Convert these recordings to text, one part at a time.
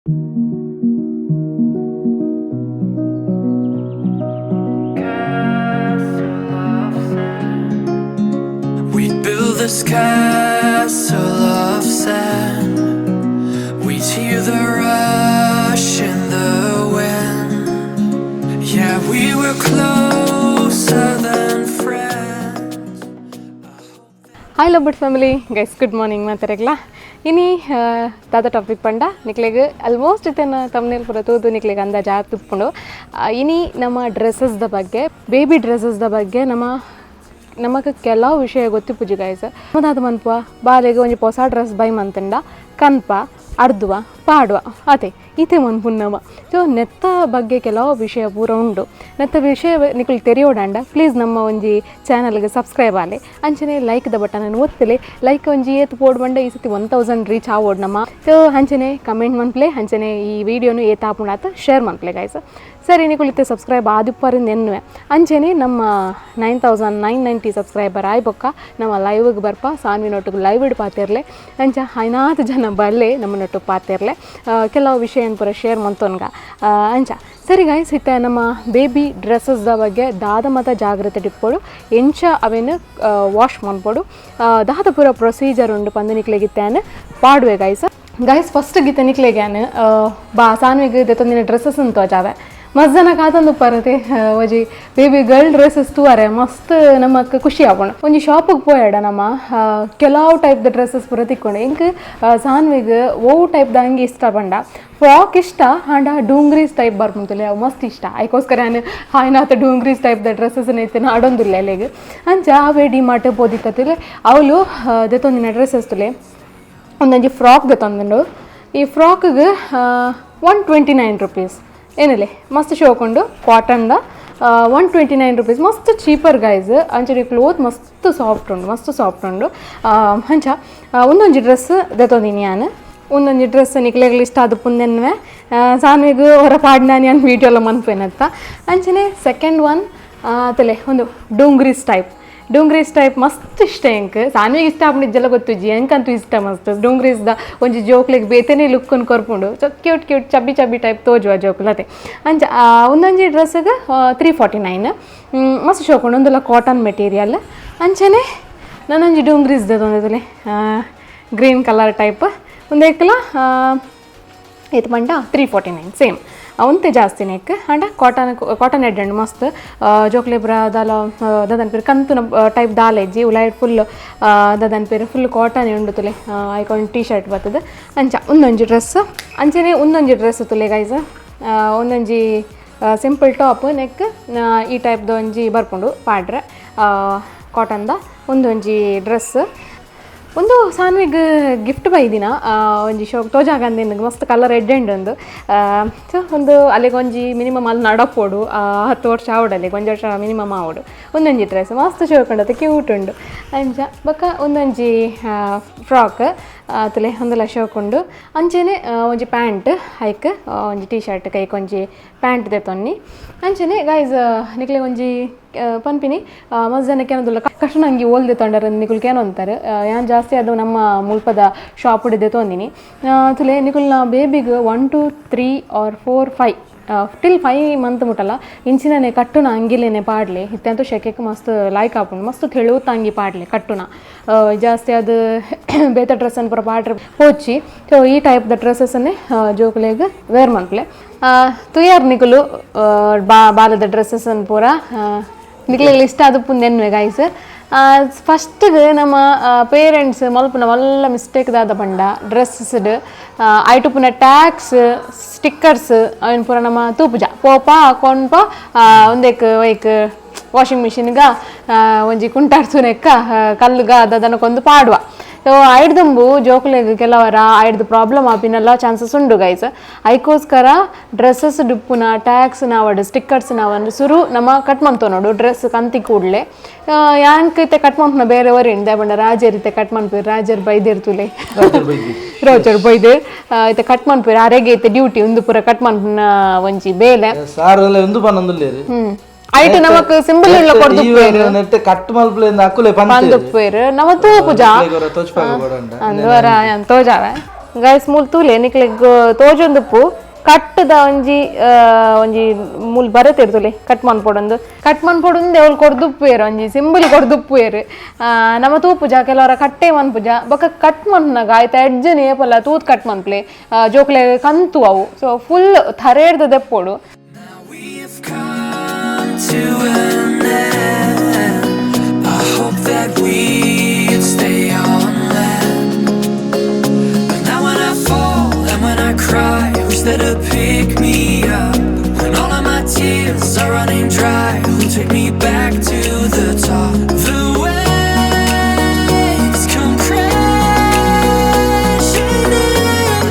We build this castle of sand. We'd hear the rush in the wind. Yeah, we were closer than friends. Hi love family guys, good morning ಮಾತಾಡಗ್ಲ. ಇನಿ ದಾದ topic ಪಂಡ ನಿಕ್ಲೆಗ್ almost ಇತ್ತೇನ thumbnail ಪೂರ ತೂದು ನಿಕ್ಲೆಗ್ ಅಂದಾಜು ಆತುಪ್ಪುಂಡು. ಇನಿ ನಮ್ಮ ಡ್ರೆಸ್ಸಸ್ದ ಬಗ್ಗೆ, ಬೇಬಿ ಡ್ರೆಸ್ಸಸ್ದ ಬಗ್ಗೆ ನಮಕ್ ಕೆಲವು ವಿಷಯ ಗೊತ್ತಿಪ್ಪುಜಿ ಗೈಸ್. ಮದಾದ ಮನ್ಪುವ ಬಾಲೆಗ್ ಒಂಜಿ ಪೊಸ ಡ್ರೆಸ್ ಬೈ ಮಂತುಂಡ ಕನ್ಪ ಅರ್ದುವ ಪಾಡುವ ಅತೆ ಇತ್ತೆ ಮನ್ಪುನ್ನವ. ಸೊ ನೆತ್ತ ಬಗ್ಗೆ ಕೆಲವು ವಿಷಯ ಪೂರ ಉಂಡು. ನೆತ್ತ ವಿಷಯ ನಿಕುಲು ತೆರಿಯೋಡಂಡ ಪ್ಲೀಸ್ ನಮ್ಮ ಒಂಜಿ ಚಾನಲ್ಗೆ ಸಬ್ಸ್ಕ್ರೈಬ್ ಆಲೆ, ಅಂಚನೆ like the button ಒತ್ತಲೆ, like ಒಂಜಿ ಏತ್ ಪೋಡ್ ಬಂಡ ಈ ಸತಿ 1000 ರೀಚ್ ಆವೋಡ್ ನಮ್ಮ. ಸೊ ಅಂಚನೆ ಕಮೆಂಟ್ ಮನ್ಪ್ಲೆ, ಅಂಚನೆ ಈ ವಿಡಿಯೋನು ಏತ್ ಆಪುಂಡಾತ ಶೇರ್ ಮನ್ಪ್ಲೆ ಗೈಸ್. ಸರಿ ನಿಕುಲು ಇತ್ತೆ ಸಬ್ಸ್ಕ್ರೈಬ್ ಆದಿಪ್ಪರಿಂದ ಎನ್ನುವೆ. ಅಂಚನೆ ನಮ್ಮ 9990 ಸಬ್ಸ್ಕ್ರೈಬರ್ ಆಯ್ಬೊಕ್ಕ ನಮ್ಮ ಲೈವ್ಗೆ ಬರ್ಪ, ಸಾನ್ವಿ ನೊಟ್ಟಿಗೆ ಲೈವ್ ಇಡ್ ಪಾತಿರ್ಲೆ. ಅಂಚ ಐನಾತ್ ಜನ ಬಲ್ಲೆ ನಮ್ಮ ನೊಟ್ಟು ಪಾತಿರ್ಲೆ, ಕೆಲವು ವಿಷಯ ಪೂರ ಶೇರ್ ಮಂತೊನ್ಗ. ಅಂಚ ಸರಿ ಗೈಸ್, ಇತ್ತೆ ನಮ್ಮ ಬೇಬಿ ಡ್ರೆಸ್ಸಸ್ದ ಬಗ್ಗೆ ದಾದ ಮತ ಜಾಗ್ರತೆ ಟಿಪ್ಪೋಡು, ಎಂಚ ಅವೇನು ವಾಶ್ ಮನ್ಪೋಡು, ದಾದ ಪೂರ ಪ್ರೊಸೀಜರ್ ಉಂಡು ಪಂದು ನಿಕ್ಲೆಗಿತ್ತಾನ ಪಾಡುವೆ guys. Guys first ಗೀತೆ ನಿಕ್ಲೆಗ್ಯಾನ್ ಬಾ ಸಾನ್ವಿಗ್ ದೆತ್ತೊಂದಿನ ಡ್ರೆಸ್ಸಸ್ ಅಂತ ಜಾವೆ ಮಸ್ತ್ ಜನ ಕಾತೊಂದು ಪರತೆ ಒಂಜಿ baby girl dresses ತೂವರೆ ಮಸ್ತ್ ನಮಕ್ ಖುಷಿ ಆಪುಂಡು. ಒಂಜಿ ಶಾಪಿಗೆ ಪೋಯಡ ನಮ್ಮ ಕೆಲವು ಟೈಪ್ ದ ಡ್ರೆಸ್ಸಸ್ ಪೂರ ತಿಕ್ಕೊಂಡು. ಎಂಕ್ ಸಾನ್ವಿಗ್ ಓವು ಟೈಪ್ ದ ಅಂಗಿ ಇಷ್ಟ ಪಂಡ ಫ್ರಾಕ್ ಇಷ್ಟ, ಆಂಡ ಡೂಂಗ್ರೀಸ್ ಟೈಪ್ ಬರ್ಪುಂತಲೆ ಅವು ಮಸ್ತ್ ಇಷ್ಟ. ಐಕೋಸ್ಕರ ನಾನು ಹಾಯ್ನಾತ ಡೂಂಗ್ರೀಸ್ ಟೈಪ್ ದ ಡ್ರೆಸ್ಸಸ್ ಐತೆ ಅಡೊಂದುಲ್ಲ ಅಲೆಗ್. ಅಂಚ ಅವೇ ಡಿ ಮಾರ್ಟ್ ಪೋದಿತ್ತತಿಲೆ ಅವಳು ದೆತ್ತೊಂದಿನ ಡ್ರೆಸ್ಸಸ್ ತುಲೆ ಒಂದೊಂಜಿ ಫ್ರಾಕ್ ದೆತ್ತೊಂದುಂಡು. ಈ ಫ್ರಾಕ್ಗೆ 129 ರುಪೀಸ್ ಏನಲೆ ಮಸ್ತ್ ಶೋಕುಂಡು. ಕಾಟನ್ದ 129 ರುಪೀಸ್, ಮಸ್ತ್ ಚೀಪರ್ ಗೈಸ್. ಅಂಚನೆ ಕ್ಲೋತ್ ಮಸ್ತ್ ಸಾಫ್ಟ್ ಉಂಡು, ಮಸ್ತ್ ಸಾಫ್ಟ್ ಉಂಡು. ಅಂಚ ಒಂದೊಂಜಿ ಡ್ರೆಸ್ ದೆತ್ತೊಂದಿನಿ ಯಾನ್. ಒಂದೊಂಜಿ ಡ್ರೆಸ್ ನಿಕ್ಲೆಗ್ಲ ಇಷ್ಟ ಆದ ಪುಂದೆನ್ವೆ ಸಾನ್ವಿಗ್ ಹೊರ ಪಾಡ್ನಾನಿ ಅನ್ ವೀಡಿಯೋ ಎಲ್ಲ ಮನ್ಪೇನತ್ತ. ಅಂಚನೆ ಸೆಕೆಂಡ್ ಒನ್ ತಲೆ ಒಂದು ಡೂಂಗ್ರೀಸ್ ಟೈಪ್. ಡೂಂಗ್ರೀಸ್ ಟೈಪ್ ಮಸ್ತ್ ಇಷ್ಟ ಎಂಕ್. ಸಾನ್ವಿಗ್ ಇಷ್ಟ ಆಪುಂಡು ಗೊತ್ತುಜ್ಜಿ, ಎಂಕಂತೂ ಇಷ್ಟ ಮಸ್ತ್. ಡೂಂಗ್ರೀಸ್ ದ ಒಂಜಿ ಜೋಕ್ಲೆಗ್ ಬೇತೆನೆ ಲುಕ್ ಕೊರ್ಪುಂಡು. So cute cute chubby chubby type ತೋಜುವ ಜೋಕುಲು ಅತೆ. ಅಂಚ ಒಂದೊಂಜಿ ಡ್ರೆಸ್ಗೆ 349, ಮಸ್ತ್ ಶೋಕುಂಡು. ಒಂದೆಲ್ಲ ಕಾಟನ್ ಮೆಟೀರಿಯಲ್. ಅಂಚನೆ ನಾನೊಂಜಿ ಡೂಂಗ್ರೀಸ್ ದೊಂದಿದ್ದಲೆ green colour type ಒಂದೇಕಲ ಏತ್ ಪಂಡ 349 ಸೇಮ್, ಒಂತೆ ಜಾಸ್ತಿ ನೆಕ್. ಆಂಡ ಕಾಟನ್ ಕಾಟನ್ ಎಡ್ಡೆ ಮಸ್ತ್. ಜೋಕ್ಲೆ ಪೂರ ದಾಲ ದಾದನ್ ಪೇರು ಕಂತುನ ಟೈಪ್ ದಾಲ ಇಜ್ಜಿ, ಉಲಾಯಿಡ್ ಫುಲ್ ದಾದನ್ ಪೇರು ಫುಲ್ ಕಾಟನ್ ಉಂಡು ತುಲೆ. ಐಕೊಂದು ಟೀ ಶರ್ಟ್ ಬರ್ತದೆ. ಅಂಚ ಒಂದೊಂಜಿ ಡ್ರೆಸ್. ಅಂಚನೆ ಒಂದೊಂಜಿ ಡ್ರೆಸ್ ತುಲೆ ಗೈಸ್, ಒಂದೊಂಜಿ simple top neck ಈ ಟೈಪ್ದ ಒಂಜಿ ಬರ್ಪುಂಡು ಪಾಡ್ರೆ. ಕಾಟನ್ದ ಒಂದೊಂಜಿ ಡ್ರೆಸ್. ಒಂದು ಸಾನ್ವಿಗ್ ಗಿಫ್ಟ್ ಬೈದಿನ ಒಂಜಿ ಶೋಕ್ ತೋಜಾಗಂದಿನ ಮಸ್ತ್ ಕಲರ್ ಎಡ್ಡೆಂಡ್ ಒಂದು. ಸೊ ಒಂದು ಅಲ್ಲಿಗೆ ಒಂಜಿ ಮಿನಿಮಮ್ ಅಲ್ಲಿ ನಡಪೋಡು 10 ವರ್ಷ ಆವಡು, ಅಲ್ಲಿಗೆ ಒಂಜಿ ವರ್ಷ ಮಿನಿಮಮ್ ಆವಡು. ಒಂದೊಂಜಿ ಡ್ರೆಸ್ ಮಸ್ತ್ ಶೋಕ್ ಉಂಡು, ಕ್ಯೂಟ್ ಉಂಡು. ಅಂಚ ಬೊಕ್ಕ ಒಂದೊಂಜಿ ಫ್ರಾಕ್ ತುಲೆ ಒಂದೆಲ್ಲ ಶೋಕ್ ಉಂಡು. ಅಂಚನೆ ಒಂಜಿ ಪ್ಯಾಂಟ್ ಹೈಕ್ ಒಂಜಿ ಟೀ ಶರ್ಟ್ ಕೈಕ್ ಒಂಜಿ ಪ್ಯಾಂಟ್ ದೆತ್ತೊನ್ನಿ. ಅಂಚನೆ ಗೈಸ್ ನಿಕ್ಲೆ ಒಂಜಿ ಪನ್ಪಿನಿ, ಮಸ್ತ್ ಜನಕ್ಕೆ ಏನೊಂದುಲ್ಲ ಕಷ್ಟನ ಅಂಗಿ ಓಲ್ ದೆತ್ತೊಂಡರ ನಿಕುಲ್ ಕೇನೋ ಅಂತಾರೆ. ಯಾನ್ ಜಾಸ್ತಿ ಅದು ನಮ್ಮ ಮುಲ್ಪದ ಶಾಪ್ ದೆತ್ತೊಂದಿನಿ ತುಲೆ. ನಿಕುಲ್ನ ಬೇಬಿಗೆ 1 2 3 R 4 5 till 5 month ಮುಟ್ಟಲ್ಲ ಇಂಚಿನನೆ ಕಟ್ಟುನ ಅಂಗಿಲೇನೆ ಪಾಡ್ಲೆ. ಇತ್ತಂತೂ ಶೆಕೆಕ್ ಮಸ್ತ್ ಲಾಯ್ಕ್ ಆಪುಂಡು, ಮಸ್ತ್ ತೆಳುತ್ತ ಅಂಗಿ ಪಾಡ್ಲೆ ಕಟ್ಟುನ. ಜಾಸ್ತಿ ಅದು ಬೇತ ಡ್ರೆಸ್ ಅನ್ನು ಪೂರ ಪಾಡ್ರೆ ಪೋಚಿ. ಸೊ ಈ ಟೈಪ್ ದ ಡ್ರೆಸ್ಸಸ್ಸನ್ನೇ ಜೋಕುಲೆಗ್ ವೇರ್ ಮನ್ಪುಲೆ. ತುಯಾರ್ ನಿಕುಲು ಬಾಲದ ಡ್ರೆಸ್ಸಸ್ ಅನ್ನು ಪೂರ ನಿಕ್ಲೆಗ್ ಇಷ್ಟ ಆದ ಪುಂದೆನ್ವೆ ಗೈಸ್. ಫಸ್ಟ್ಗೆ ನಮ್ಮ ಪೇರೆಂಟ್ಸ್ ಮಲ್ಪುನ ಮಲ್ಲ ಮಿಸ್ಟೇಕ್ ದಾದ ಪಂಡ ಡ್ರೆಸ್ಸಸ್ಡ್ ಐಟುಪುನ ಟ್ಯಾಕ್ಸ್ ಸ್ಟಿಕ್ಕರ್ಸ್ ಅವೆನ್ ಪೂರ ನಮ್ಮ ತೂಪುಜ ಪೋಪ ಕೊಂಡ್ಪ ಒಂದೇಕ್ ಒಯ್ಕ್ ವಾಷಿಂಗ್ ಮಿಷಿನ್ಗ ಒಂಜಿ ಕುಂಟಾಡ್ಸುನೆಕ್ಕ ಕಲ್ಲುಗ ಅದನ್ನ ಪಾಡುವ. ಸೊ ಐಡ್ದುಂಬು ಜೋಕುಲೆಗ್ ಕೆಲವರ ಐಡ್ದು ಪ್ರಾಬ್ಲಮ್ ಆಪಿನೆಲ್ಲ ಚಾನ್ಸಸ್ ಉಂಡು guys. ಐಕೋಸ್ಕರ dresses ಡುಪ್ಪುನ tax Nawada stickers ನಾವನ್ ಸುರು ನಮ್ಮ ಕಟ್ ಮಂತೋ ನೋಡು ಡ್ರೆಸ್ ಕಂತಿ ಕೂಡಲೆ. ಯಾನ್ಕ್ ಇತ್ತೆ ಕಟ್ ಮನ್ಪುನ ಬೇರೆ ಒರಿಂಡ್ ಬಂಡ ರಾಜರ್ ಇತ್ತೆ ಕಟ್ ಮನ್ಪುರ್, ರಾಜರ್ ಬೈದಿರ್ತುಲೆ, ರೋಜರ್ ಬೈದೆ ಇತ್ತೆ ಕಟ್ ಮನ್ಪುರ್. ಅರೆಗೆ ಇತ್ತೆ ಡ್ಯೂಟಿ ಉಂದು ಪೂರ ಕಟ್ ಮನ್ಪುನ ಒಂಜಿ ಬೇಲೆ. ಉಂದು ಪನ್ನೊಂದುಲ್ಲೇರು ಐಟ್ ನಮಕ್ ಸಿಂಬಲ್ ಉಳ್ಳ ಕೊರ್ದು ನೆಟ್ ಕಟ್ ಮಲ್ಪಲೆ ಅಕುಲೆ ಪಂದುಪ್ಪೇರು ನಮ ತೂಪುಜಾ ಅಂದುವರ ತೋಜಾವೆ. ಗೈಸ್, ಮೂಲು ತೂಲೆ, ನಿಕ್ಲೆಗ್ ತೋಜೊಂದುಪ್ಪು ಕಟ್ಟದ ಒಂಜಿ ಒಂಜಿ ಮೂಲು ಬರತಿರ್ತುಲೆ ಕಟ್ ಮನ್ಪೊಡೊಂದು, ಕಟ್ ಮನ್ಪೊಡೊಂದು ಅವ್ಲು ಕೊರ್ದುಪ್ಪುವೆರ್, ಒಂಜಿ ಸಿಂಬಲ್ ಕೊರ್ದುಪ್ಪುವೆರ್. ನಮ್ಮ ತೂಪುಜ, ಕೆಲವರ ಕಟ್ಟೆ ಮನ್ಪುಜ. ಬೊಕ ಕಟ್ ಮನ್ಪುನಗ ಆಯ್ತ ಎಡ್ಜನ್ ಏಪಲ ತೂತ್ ಕಟ್ ಮನ್ಪ್ಲೆ, ಜೋಕ್ಲೆ ಕಂತು ಅವು. ಸೊ full ಥರೇಡ್ದ ದೆಪ್ಪೊಡು. Now we've come to an end. I hope that we'd stay on land. But now when I fall and when I cry, who's there to pick me up? When all of my tears are running dry, who'll take me back to the top? The waves come crashing in.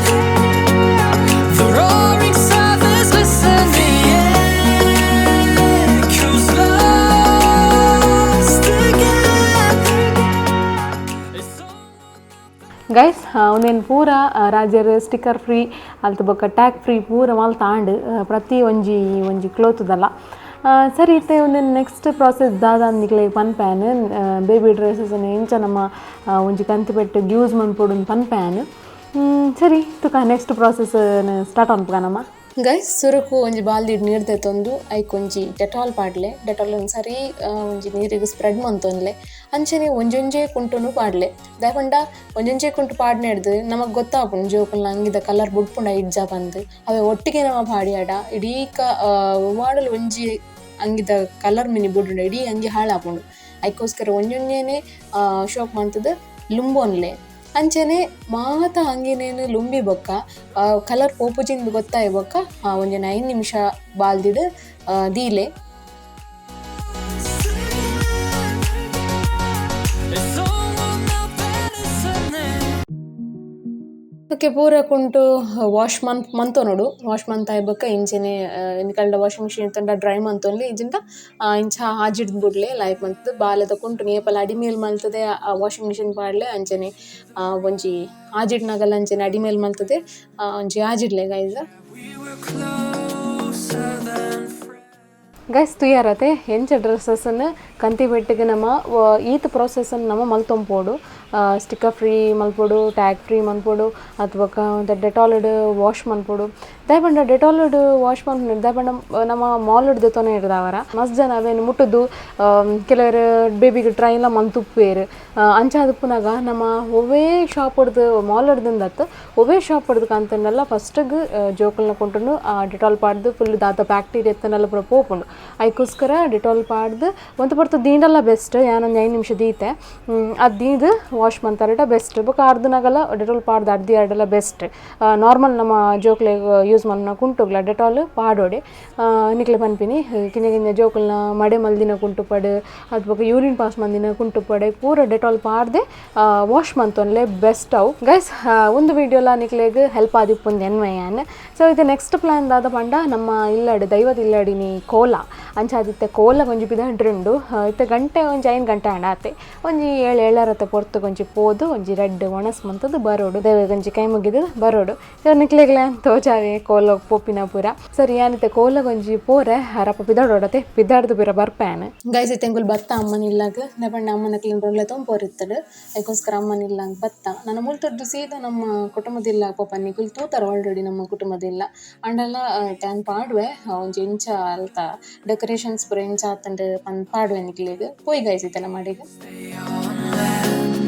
The roaring silence, listen, the echoes lost again. It's guys, ಒಂದೇನು ಪೂರ Roger sticker free ಅಲ್ತ ಬೊಕ್ಕ tag free ಪೂರ ಮಲ್ತಾಂಡ್, ಪ್ರತಿ ಒಂಜಿ ಒಂಜಿ ಕ್ಲೋತ್ದಲ್ಲ. ಸರಿ, ಇತ್ತೆ ಒಂದೇನು ನೆಕ್ಸ್ಟ್ ಪ್ರಾಸೆಸ್ ದಾದ ನಿಕ್ಲೆ ಪನ್ಪ್ಯಾನ್. ಬೇಬಿ ಡ್ರೆಸ್ಸಸ್ ಇಂಚ ನಮ್ಮ ಒಂಜಿ ಕಂತಿ ಪೆಟ್ಟು ಯೂಸ್ ಮನ್ಪೊಡು ಪನ್ಪ್ಯಾನ್. ಸರಿ, ತುಕ ನೆಕ್ಸ್ಟ್ ಪ್ರಾಸೆಸ್ ಸ್ಟಾರ್ಟ್ ಅನ್ಪುಗ ನಮ್ಮ. ಗೈಸ್, ಸುರುಕು ಒಂಜಿ ಬಾಲ್ದಿಡ್ ನೀರು ದೆತ್ತೊಂದು ಐಕ್ ಒಂಜಿ ಡೆಟಾಲ್ ಪಾಡ್ಲೆ. ಡೆಟಾಲ್ ಒಂದು ಸರಿ ಒಂಜಿ ನೀರಿಗೆ ಸ್ಪ್ರೆಡ್ ಮಂತೊಂದ್ಲೆ. ಅಂಚನೆ ಒಂಜೊಂಜೆ ಕುಂಟುನು ಪಾಡ್ಲೆ. ದಾಯೆ ಪಂಡ ಒಂಜೊಂಜೆ ಕುಂಟು ಪಾಡ್ನೆಡ್ದು ನಮಕ್ ಗೊತ್ತಾಪುಂಡು ಜೋಕುಲ್ನ ಅಂಗಿದ ಕಲರ್ ಬುಡ್ಪುಂಡ ಇಜ್ಜ ಪಂದ್. ಅವೆ ಒಟ್ಟಿಗೆ ನಮ ಪಾಡಿಯಾಡ ಇಡೀಕ ವಾಡಲ್ ಒಂಜಿ ಅಂಗಿದ ಕಲರ್ ಮಿನಿ ಬುಡುಂಡ ಇಡೀ ಅಂಗಿ ಹಾಳಾಪುಂಡು. ಐಕೋಸ್ಕರ ಒಂಜೊಂಜೆನೆ ಶೋಕ್ ಮಂತುದು ಲುಂಬೊನ್ಲೆ. ಅಂಚನೆ ಮಾತ ಅಂಗಿನೇನು ಲುಂಬಿ ಬೊಕ್ಕ, ಕಲರ್ ಪೋಪುಜಿಂದ್ ಗೊತ್ತಾಯಿ ಬೊಕ್ಕ ಒಂಜಿ 5 ನಿಮಿಷ ಬಾಲ್ದಿಡ್ ದೀಲೆ. Is someone out there listening? Okay, ಪೂರ ಕುಂಟು ವಾಶ್ ಮಂತೊನೊಡು. ವಾಶ್ ಮಂತಾಯಿ ಬೊಕ್ಕ ಇಂಚೆನೆ ನಿಕಲ್ಡ ವಾಷಿಂಗ್ ಮಿಷಿನ್ ಇತ್ತುಂಡ ಡ್ರೈ ಮಂತೊನ್ಲಿ, ಇಜ್ಜಿಂಡ ಇಂಚ ಆಜಿಡ್ದ್ ಬುಡ್ಲೆ. ಲಾಯ್ಕ್ ಮಂತುದು ಬಾಲೆದ ಕುಂಟುನು ಏಪಲ ಅಡಿಮೇಲ್ ಮಲ್ತುದೆ ವಾಷಿಂಗ್ ಮಿಷಿನ್ ಪಾಡ್ಲೆ. ಅಂಚನೆ ಒಂಜಿ ಆಜಿಡ್ನಗಲ ಅಂಚನೆ ಅಡಿಮೇಲ್ ಮಲ್ತುದೆ ಒಂಜಿ ಆಜಿಡ್ಲೆ guys. We were closer than friends. Guys, ತೂಯರತೆ ಎಂಚ ಡ್ರೆಸ್ಸಸ್ಸನ್ನು ಕಂತಿ ಬೆಟ್ಟಿಗೆ ನಮ್ಮ ಈತ್ ಪ್ರಾಸೆಸ್ಸನ್ನು ನಮ್ಮ ಮಲ್ತೊಂಪೋಡು. ಸ್ಟಿಕ್ಕರ್ ಫ್ರೀ ಮಲ್ಪೊಡು, ಟ್ಯಾಗ್ ಫ್ರೀ ಮನ್ಪೊಡು, ಅಥವಾ ಡೆಟಾಲ್ಡ್ ವಾಶ್ ಮನ್ಪೊಡು. ದಾಯೆ ಪಂಡ ಡೆಟಾಲ್ಡ್ ವಾಶ್ ಮನ್ಪುನ ದಾಯೆ ಪಂಡ ನಮ್ಮ ಮಾಲ್ ದೆತ್ತೊನೆ ಇರ್ದಾವರ ಮಸ್ತ್ ಜನ ಅವೇನು ಮುಟ್ಟುದು ಕೆಲವರು ಬೇಬಿಗೆ ಟ್ರೈಲ ಮಂತುಪ್ಪುವೆರ್. ಅಂಚ ಆದುಪ್ಪುನಗ ನಮ್ಮ ಒವ್ವೇ ಶಾಪ್ ಹೊಡ್ದು ಮಾಲ್ ಹಿಡ್ದಿಂದತ್ತು ಒವ್ವೇ ಶಾಪ್ ಹೊಡ್ದು ಕಂತಂಡಲ್ಲ ಫಸ್ಟಿಗೆ ಜೋಕುಲ್ನ ಕೊಂಟುನು ಡೆಟಾಲ್ ಪಾಡ್ದು ಫುಲ್ ದಾದ ಬ್ಯಾಕ್ಟೀರಿಯಾ ಎತ್ತನೆಲ್ಲ ಪೂರ ಪೋಪುಂಡು. ಐಕೋಸ್ಕರ ಡೆಟಾಲ್ ಪಾಡ್ದು ಒಂತೆ ಪೊರ್ತು ದೀಂಡಲ್ಲ ಬೆಸ್ಟ್. ಯಾನೊಂಜಿ 5 ನಿಮಿಷ ದೀತೆ, ಅದು ದೀದ್ ವಾಶ್ ಮಂತಾರಟ ಬೆಸ್ಟ್. ಬೊಕ ಅರ್ಧನಾಗಲ ಡೆಟಾಲ್ ಪಾಡ್ದು ಅರ್ದಿ ಆಡಲ ಬೆಸ್ಟ್. ನಾರ್ಮಲ್ ನಮ್ಮ ಜೋಕ್ಲೆಗ್ ಯೂಸ್ ಮಲ್ಪುನ ಕುಂಟುಗ್ಲ ಡೆಟಾಲ್ ಪಾಡೋಡೆ. ನಿಕ್ಲೆ ಪನ್ಪಿನಿ, ಕಿನ್ಯ ಕಿನ್ಯ ಜೋಕುಲ್ನ ಮಡೆ ಮಲ್ದಿನ ಕುಂಟು ಪಡ್ ಅತ್ ಬೊಕ ಯೂರಿನ್ ಪಾಸ್ ಮಂದಿನ ಕುಂಟು ಪಡೆ ಪೂರ ಡೆಟಾಲ್ ಪಾಡ್ದೆ ವಾಶ್ ಮಂತೊನ್ಲೆ, ಬೆಸ್ಟ್ ಅವು. ಗೈಸ್, ಒಂದು ವಿಡಿಯೋಲ ನಿಕ್ಲೆಗ್ ಹೆಲ್ಪ್ ಆದಿಪ್ಪುಂದು ಎನ್ಮಯಾನ್. ಸೊ ಇದು ನೆಕ್ಸ್ಟ್ ಪ್ಲಾನ್ ದಾದ ಪಂಡ ನಮ್ಮ ಇಲ್ಲಡ್ ದೈವದ ಇಲ್ಲಡಿನಿ ಕೋಲ. ಅಂಚಾದಿತ್ತೆ ಕೋಲ ಒಂಜಿ ಪಿದಾಂಡ್ರುಂಡು. ಇತ್ತೆ ಗಂಟೆ ಒಂಜಿ 5 ಗಂಟೆ ಆಂಡ ಆತೆ. ಒಂಜಿ ಏಳು ಏಳರತ್ತೆ ಪೊರ್ತು ಒಂಜಿ ಪೋದು ಒಂಜಿ ರಡ್ಡ್ ಒಣಸ್ ಮಂತುದು ಬರೋಡು, ದೇವೆಗ್ ಒಂಜಿ ಕೈ ಮುಗಿದು ಬರೋಡು. ಸೊ ನಿಕ್ಲೆಗ್ಲ ತೋಜಾವೆ ಕೋಲ ಪೋಪಿನ ಪೂರ. ಸರಿ, ಯಾನಿತ್ತೆ ಕೋಲಗೊಂಜಿ ಪೋರೆ ಹರಪ ಪಿದಾಡೋಡತೆ, ಪಿದಾಡ್ದು ಪಿರ ಬರ್ಪ್ಯಾನ್. ಗೈಸ್, ಇತ್ತೆ ಎಂಕುಲು ಬತ್ತ ಅಮ್ಮನ ಇಲ್ಲಾಗ. ಪಂಡ ಅಮ್ಮನ ಕ್ಲೀನ್ ರೊಲ್ಲೆ ತೊಂಪೋರಿತ್ತಡು, ಅದಕ್ಕೋಸ್ಕರ ಅಮ್ಮನ ಇಲ್ಲಾಗ ಬತ್ತ. ನನ್ನ ಮುಲ್ತದ್ದು ಸೀದಾ ನಮ್ಮ ಕುಟುಂಬದಿಲ್ಲ ಪೋಪ. ನಿಕುಲು ತೂತಾರ ಆಲ್ರೆಡಿ ನಮ್ಮ ಕುಟುಂಬದಿಲ್ಲ ಅಂಡಲ ಟ್ಯಾನ್ ಪಾಡುವೆ. ಒಂಜಿ ಇಂಚ ಅಲ್ತ ಡೆಕೋರೇಷನ್ಸ್ ಪೂರ ಇಂಚ ಆತಂಡ್ ಪಂದ್ ಪಾಡುವೆ ನಿಕ್ಲೆಗ್. ಪೋಯಿ ಗೈಸ್ ಇತ್ತೆ ನಮ್ಮ ಅಡಿಗೆ. Stay on land.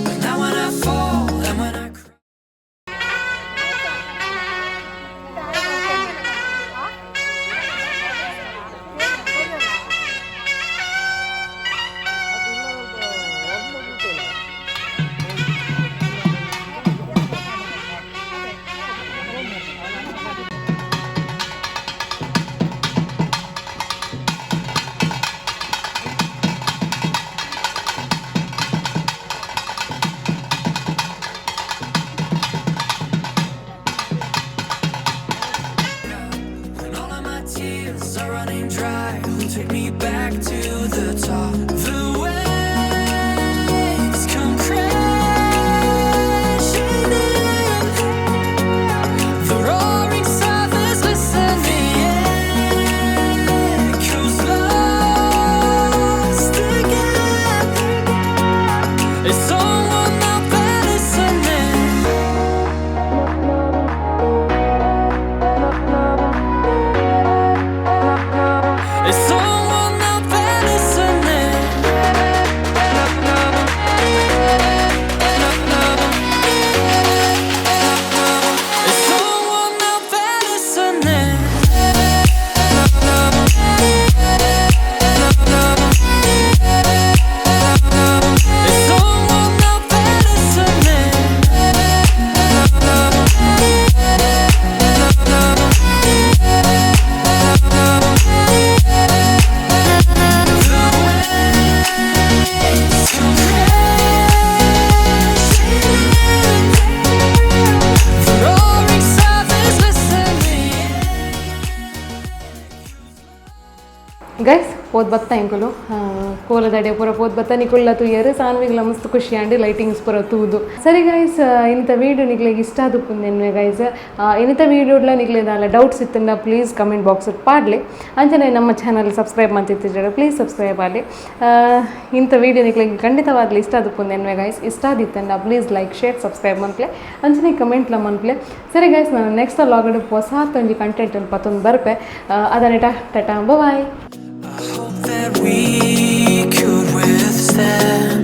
But now when I fall and when I cry. When all of my tears are running dry, who'll take me back to the top? The waves come crashing in. The roaring silence, listen, the echoes lost again. Is someone out there listening? Guys, ಪೋದ್ ಬತ್ತ ಎಂಕುಲು ಕೋಲದಡೆ ಪೂರ ಪೋದ್ ಬತ್ತ. ನಿಕುಲ್ಲ ತೂಯರು, ಸಾನ್ವಿಗ್ಲ ಮಸ್ತ್ ಖುಷಿ ಆಂಡ್ lightings ಪೂರ ತೂದು. ಸರಿ ಗೈಸ್, ಇಂಥ ವೀಡಿಯೋ ನಿಕ್ಲೆಗ್ ಇಷ್ಟ ಆದುಪ್ಪುಂದೆನ್ವೆ ಗೈಸ್. ಇನಿತ ವೀಡಿಯೋಡ್ಲ ನಿಕ್ಲೆ ದಾಲ ಡೌಟ್ಸ್ ಇತ್ತಂಡ ಪ್ಲೀಸ್ ಕಮೆಂಟ್ ಬಾಕ್ಸ್ ಪಾಡ್ಲೆ. ಅಂಚನೆ ನಮ್ಮ ಚಾನಲ್ ಸಬ್ಸ್ಕ್ರೈಬ್ ಮಂತಿತ್ತಿಜಡ ಪ್ಲೀಸ್ ಸಬ್ಸ್ಕ್ರೈಬ್ ಆಲೆ. ಇಂಥ ವೀಡಿಯೋ ನಿಕ್ಲೆಗ್ ಖಂಡಿತವಾಗ್ಲೂ ಇಷ್ಟ ಆದುಪ್ಪುಂದೆನ್ವೆ ಗೈಸ್. ಇಷ್ಟ ಆದಿತ್ತಂಡ ಪ್ಲೀಸ್ ಲೈಕ್, ಶೇರ್, ಸಬ್ಸ್ಕ್ರೈಬ್ ಮನ್ಪ್ಲೆ, ಅಂಚನೆ ಕಮೆಂಟ್ಲ ಮನ್ಪ್ಲೆ. ಸರಿ ಗೈಸ್, ನಾನು ನೆಕ್ಸ್ಟ್ ವ್ಲಾಗ್ ಹೊಸ ಒಂಜಿ ಕಂಟೆಂಟ್ ಪತ್ತೊಂದು ಬರ್ಪೆ. ಅದನ್ನಿಟ ta-ta, bye. I hope that we could withstand.